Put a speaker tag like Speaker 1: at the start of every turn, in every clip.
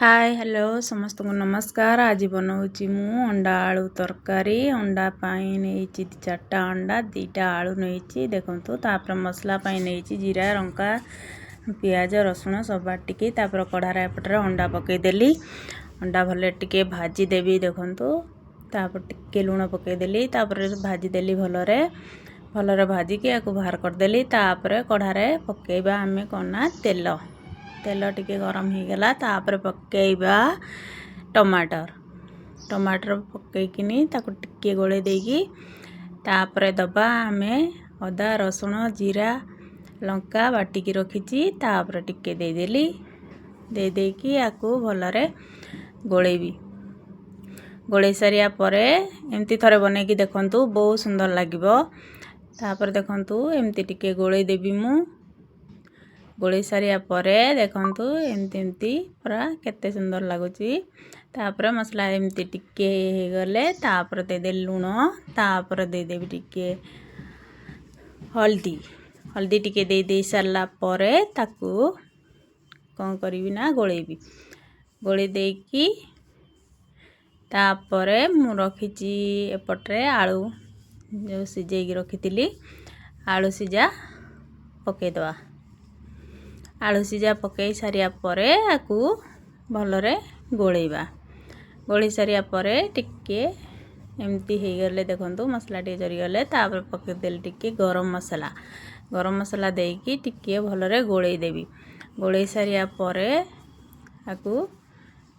Speaker 1: ହାଏ, hello, ସମସ୍ତଙ୍କୁ ନମସ୍କାର। ଆଜି ବନାଉଛି ମୁଁ ଅଣ୍ଡା ଆଳୁ ତରକାରୀ। ଅଣ୍ଡା ପାଇଁ ନେଇଛି ଚାରିଟା ଅଣ୍ଡା, 2ଟା ଆଳୁ ନେଇଛି ଦେଖନ୍ତୁ। ତାପରେ ମସଲା ପାଇଁ ନେଇଛି ଜିରା, ଲଙ୍କା, ପିଆଜ, ରସୁଣ ସବୁ ବାଟିକି। ତାପରେ କଢ଼ାରେ ଏପଟରେ ଅଣ୍ଡା ପକାଇଦେଲି। ଅଣ୍ଡା ଭଲରେ ଟିକେ ଭାଜିଦେବି ଦେଖନ୍ତୁ। ତାପରେ ଟିକେ ଲୁଣ ପକାଇଦେଲି। ତାପରେ ଭାଜିଦେଲି ଭଲରେ ଭଲରେ, ଭାଜିକି ଆକୁ ବାହାର କରିଦେଲି। ତାପରେ କଢ଼ାରେ ପକାଇବା ଆମେ କ'ଣ ନା ତେଲ। ତେଲ ଟିକେ ଗରମ ହେଇଗଲା, ତାପରେ ପକାଇବା ଟମାଟର। ଟମାଟର ପକାଇକିନି ତାକୁ ଟିକେ ଗୋଳେଇ ଦେଇକି ତାପରେ ଦେବା ଆମେ ଅଦା, ରସୁଣ, ଜିରା, ଲଙ୍କା ବାଟିକି ରଖିଛି। ତାପରେ ଟିକେ ଦେଇଦେଲି। ଦେଇ ଦେଇକି ଆକୁ ଭଲରେ ଗୋଳେଇବି। ଗୋଳେଇ ସାରିବା ପରେ ଏମିତି ଥରେ ବନେଇକି ଦେଖନ୍ତୁ, ବହୁତ ସୁନ୍ଦର ଲାଗିବ। ତାପରେ ଦେଖନ୍ତୁ, ଏମିତି ଟିକେ ଗୋଳେଇ ଦେବି ମୁଁ। ଗୋଳେଇ ସାରିବା ପରେ ଦେଖନ୍ତୁ, ଏମିତି ଏମିତି ପୁରା କେତେ ସୁନ୍ଦର ଲାଗୁଛି। ତାପରେ ମସଲା ଏମିତି ଟିକେ ହେଇଗଲେ ତାପରେ ଦେଇଦେଲି ଲୁଣ। ତାପରେ ଦେଇଦେବି ଟିକେ ହଳଦୀ। ହଳଦୀ ଟିକେ ଦେଇ ଦେଇ ସାରିଲା ପରେ ତାକୁ କ'ଣ କରିବି ନା ଗୋଳେଇବି। ଗୋଳେଇ ଦେଇକି ତାପରେ ମୁଁ ରଖିଛି ଏପଟରେ ଆଳୁ, ଯେଉଁ ସିଝେଇକି ରଖିଥିଲି, ଆଳୁ ସିଝା ପକାଇଦେବା। ଆଳୁ ସିଝା ପକାଇ ସାରିବା ପରେ ଆକୁ ଭଲରେ ଗୋଳେଇବା। ଗୋଳେଇ ସାରିବା ପରେ ଟିକେ ଏମିତି ହେଇଗଲେ ଦେଖନ୍ତୁ, ମସଲା ଟିକେ ଜରିଗଲେ ତାପରେ ପକାଇଦେଲି ଟିକେ ଗରମ ମସଲା। ଗରମ ମସଲା ଦେଇକି ଟିକେ ଭଲରେ ଗୋଳେଇ ଦେବି। ଗୋଳେଇ ସାରିବା ପରେ ଆକୁ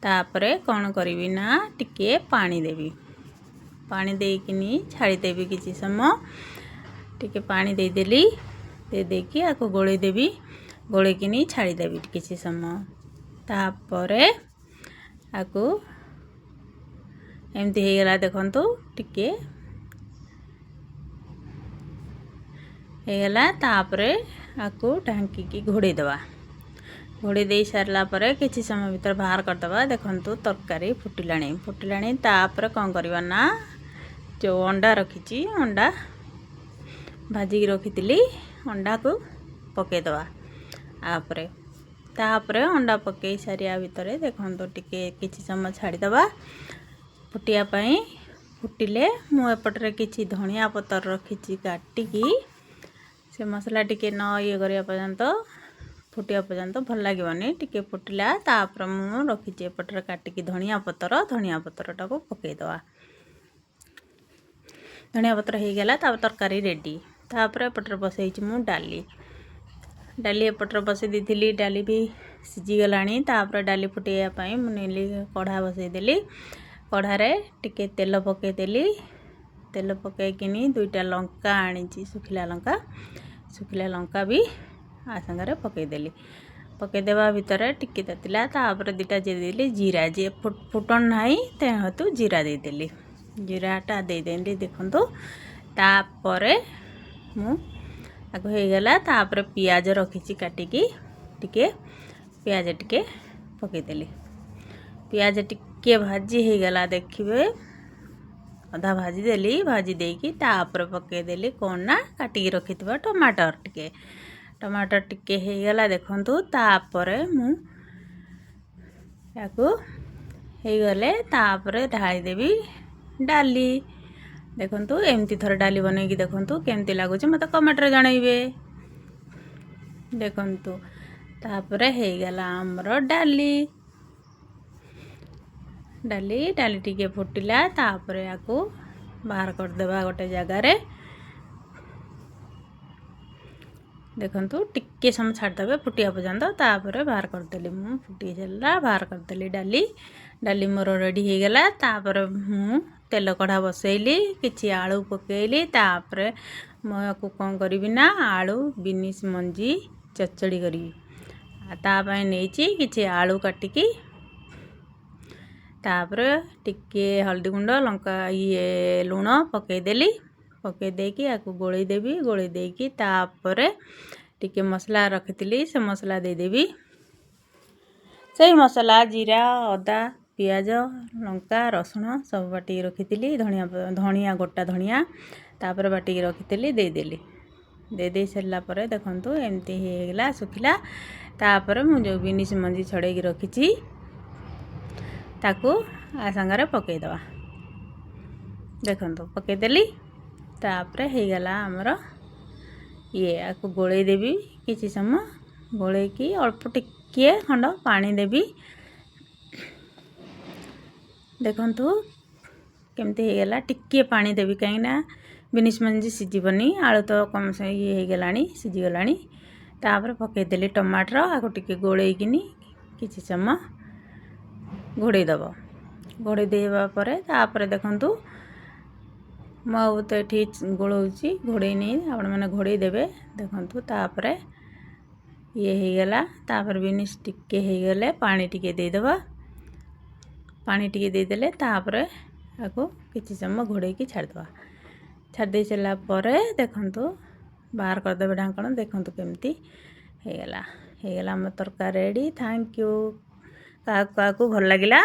Speaker 1: ତାପରେ କ'ଣ କରିବି ନା ଟିକେ ପାଣି ଦେବି। ପାଣି ଦେଇକିନି ଛାଡ଼ିଦେବି କିଛି ସମୟ। ଟିକେ ପାଣି ଦେଇଦେଲି। ଦେଇ ଦେଇକି ଆକୁ ଗୋଳେଇ ଦେବି। ଗୋଳେଇକିନି ଛାଡ଼ିଦେବି କିଛି ସମୟ। ତାପରେ ଆକୁ ଏମିତି ହେଇଗଲା ଦେଖନ୍ତୁ, ଟିକେ ହେଇଗଲା। ତାପରେ ଆକୁ ଢାଙ୍କିକି ଘୋଡ଼େଇ ଦେବା। ଘୋଡ଼େଇ ଦେଇ ସାରିଲା ପରେ କିଛି ସମୟ ଭିତରେ ବାହାର କରିଦେବା। ଦେଖନ୍ତୁ, ତରକାରୀ ଫୁଟିଲାଣି ଫୁଟିଲାଣି। ତାପରେ କ'ଣ କରିବା ନା ଯେଉଁ ଅଣ୍ଡା ରଖିଛି, ଅଣ୍ଡା ଭାଜିକି ରଖିଥିଲି, ଅଣ୍ଡାକୁ ପକାଇଦେବା। ତାପରେ ଅଣ୍ଡା ପକାଇ ସାରିବା ଭିତରେ ଦେଖନ୍ତୁ, ଟିକେ କିଛି ସମୟ ଛାଡ଼ିଦେବା ଫୁଟିବା ପାଇଁ। ଫୁଟିଲେ ମୁଁ ଏପଟରେ କିଛି ଧନିଆ ପତ୍ର ରଖିଛି କାଟିକି। ସେ ମସଲା ଟିକେ ନ ଇଏ କରିବା ପର୍ଯ୍ୟନ୍ତ, ଫୁଟିବା ପର୍ଯ୍ୟନ୍ତ ଭଲ ଲାଗିବନି। ଟିକେ ଫୁଟିଲା, ତାପରେ ମୁଁ ରଖିଛି ଏପଟରେ କାଟିକି ଧନିଆ ପତ୍ର, ଧନିଆ ପତ୍ରଟାକୁ ପକାଇଦେବା। ଧନିଆ ପତ୍ର ହେଇଗଲା, ତାପରେ ତରକାରୀ ରେଡ଼ି। ତାପରେ ଏପଟରେ ବସେଇଛି ମୁଁ ଡାଲି। ଡାଲି ଏପଟରେ ବସେଇ ଦେଇଥିଲି, ଡାଲି ବି ସିଝିଗଲାଣି। ତାପରେ ଡାଲି ଫୁଟେଇବା ପାଇଁ ମୁଁ ନେଲି କଢ଼ା, ବସେଇଦେଲି। କଢ଼ାରେ ଟିକେ ତେଲ ପକାଇଦେଲି। ତେଲ ପକାଇକିନି 2ଟା ଲଙ୍କା ଆଣିଛି, ଶୁଖିଲା ଲଙ୍କା, ଶୁଖିଲା ଲଙ୍କା ବି ଆ ସାଙ୍ଗରେ ପକାଇଦେଲି। ପକାଇଦେବା ଭିତରେ ଟିକେ ତାତିଲା, ତାପରେ 2ଟା ଦେଇଦେଲି ଜିରା। ଯିଏ ଫୁଟଣ ନାହିଁ, ତେଣୁ ଜିରା ଦେଇଦେଲି। ଜିରାଟା ଦେଇଦେଲି ଦେଖନ୍ତୁ। ତାପରେ ମୁଁ ଆଗ ହେଇଗଲା, ତାପରେ ପିଆଜ ରଖିଛି କାଟିକି ଟିକେ, ପିଆଜ ଟିକେ ପକାଇଦେଲି। ପିଆଜ ଟିକେ ଭାଜି ହେଇଗଲା ଦେଖିବେ, ଅଧା ଭାଜିଦେଲି। ଭାଜି ଦେଇକି ତାପରେ ପକାଇଦେଲି କ'ଣ ନା କାଟିକି ରଖିଥିବା ଟମାଟର ଟିକେ। ଟମାଟର ଟିକେ ହେଇଗଲା ଦେଖନ୍ତୁ। ତାପରେ ମୁଁ ତାକୁ ହେଇଗଲେ ତାପରେ ଢାଳିଦେବି ଡାଲି। ଦେଖନ୍ତୁ, ଏମିତି ଥରେ ଡାଲି ବନେଇକି ଦେଖନ୍ତୁ, କେମିତି ଲାଗୁଛି ମୋତେ କମେଣ୍ଟରେ ଜଣାଇବେ। ଦେଖନ୍ତୁ, ତାପରେ ହେଇଗଲା ଆମର ଡାଲି। ଡାଲି ଟିକେ ଫୁଟିଲା, ତାପରେ ଆକୁ ବାହାର କରିଦେବା ଗୋଟେ ଜାଗାରେ। ଦେଖନ୍ତୁ, ଟିକେ ସମୟ ଛାଡ଼ିଦେବେ ଫୁଟିବା ପର୍ଯ୍ୟନ୍ତ, ତାପରେ ବାହାର କରିଦେଲି ମୁଁ। ଫୁଟି ସାରିଲା, ବାହାର କରିଦେଲି ଡାଲି। ଡାଲି ମୋର ରେଡ଼ି ହେଇଗଲା। ତାପରେ ମୁଁ ତେଲ କଢ଼ା ବସେଇଲି, କିଛି ଆଳୁ ପକାଇଲି। ତାପରେ ମୁଁ ଆକୁ କ'ଣ କରିବି ନା ଆଳୁ ବିନିସ୍ ମଞ୍ଜି ଚଚଡ଼ି କରିବି। ଆଉ ତା ପାଇଁ ନେଇଛି କିଛି ଆଳୁ କାଟିକି। ତାପରେ ଟିକେ ହଳଦୀ ଗୁଣ୍ଡ, ଲଙ୍କା, ଇଏ ଲୁଣ ପକାଇଦେଲି। ପକାଇ ଦେଇକି ଆକୁ ଗୋଳେଇ ଦେବି। ଗୋଳେଇ ଦେଇକି ତାପରେ ଟିକେ ମସଲା ରଖିଥିଲି, ସେ ମସଲା ଦେଇଦେବି। ସେଇ ମସଲା ଜିରା, ଅଦା, ପିଆଜ, ଲଙ୍କା, ରସୁଣ ସବୁ ବାଟିକି ରଖିଥିଲି। ଧନିଆ ଧନିଆ, ଗୋଟା ଧନିଆ ତାପରେ ବାଟିକି ରଖିଥିଲି, ଦେଇଦେଲି। ଦେଇ ଦେଇ ସାରିଲା ପରେ ଦେଖନ୍ତୁ, ଏମିତି ହେଇଗଲା ଶୁଖିଲା। ତାପରେ ମୁଁ ଯେଉଁ ବିନିସ୍ ମଞ୍ଜି ଛଡ଼େଇକି ରଖିଛି, ତାକୁ ଆ ସାଙ୍ଗରେ ପକାଇଦେବା। ଦେଖନ୍ତୁ, ପକାଇଦେଲି। ତାପରେ ହେଇଗଲା ଆମର ଇଏ। ଆକୁ ଗୋଳେଇ ଦେବି କିଛି ସମୟ। ଗୋଳେଇକି ଅଳ୍ପ ଟିକିଏ ଖଣ୍ଡ ପାଣି ଦେବି। ଦେଖନ୍ତୁ କେମିତି ହେଇଗଲା। ଟିକିଏ ପାଣି ଦେବି, କାହିଁକିନା ବିନିସ୍ ମଞ୍ଜି ସିଝିବନି। ଆଳୁ ତ କମ୍ ଇଏ ହେଇଗଲାଣି, ସିଝିଗଲାଣି। ତାପରେ ପକାଇଦେଲି ଟମାଟର। ଆକୁ ଟିକେ ଗୋଳେଇକିନି କିଛି ସମୟ ଘୋଡ଼େଇ ଦେବ। ଘୋଡ଼େଇ ଦେବା ପରେ ତାପରେ ଦେଖନ୍ତୁ, ମୁଁ ଆଉ ତ ଏଠି ଗୋଳଉଛି, ଘୋଡ଼େଇ ନେଇ। ଆପଣମାନେ ଘୋଡ଼େଇ ଦେବେ। ଦେଖନ୍ତୁ, ତାପରେ ଇଏ ହେଇଗଲା। ତାପରେ ବିନିସ୍ ଟିକେ ହେଇଗଲେ ପାଣି ଟିକେ ଦେଇଦେବା। ପାଣି ଟିକେ ଦେଇଦେଲେ ତାପରେ ଆକୁ କିଛି ସମୟ ଘୋଡ଼େଇକି ଛାଡ଼ିଦେବା। ଛାଡ଼ି ଦେଇ ସାରିଲା ପରେ ଦେଖନ୍ତୁ, ବାହାର କରିଦେବେ ଢାଙ୍କଣ। ଦେଖନ୍ତୁ କେମିତି ହେଇଗଲା। ହେଇଗଲା ଆମ ତରକାରୀ ରେଡ଼ି। Thank you. କାହାକୁ କାହାକୁ ଭଲ ଲାଗିଲା?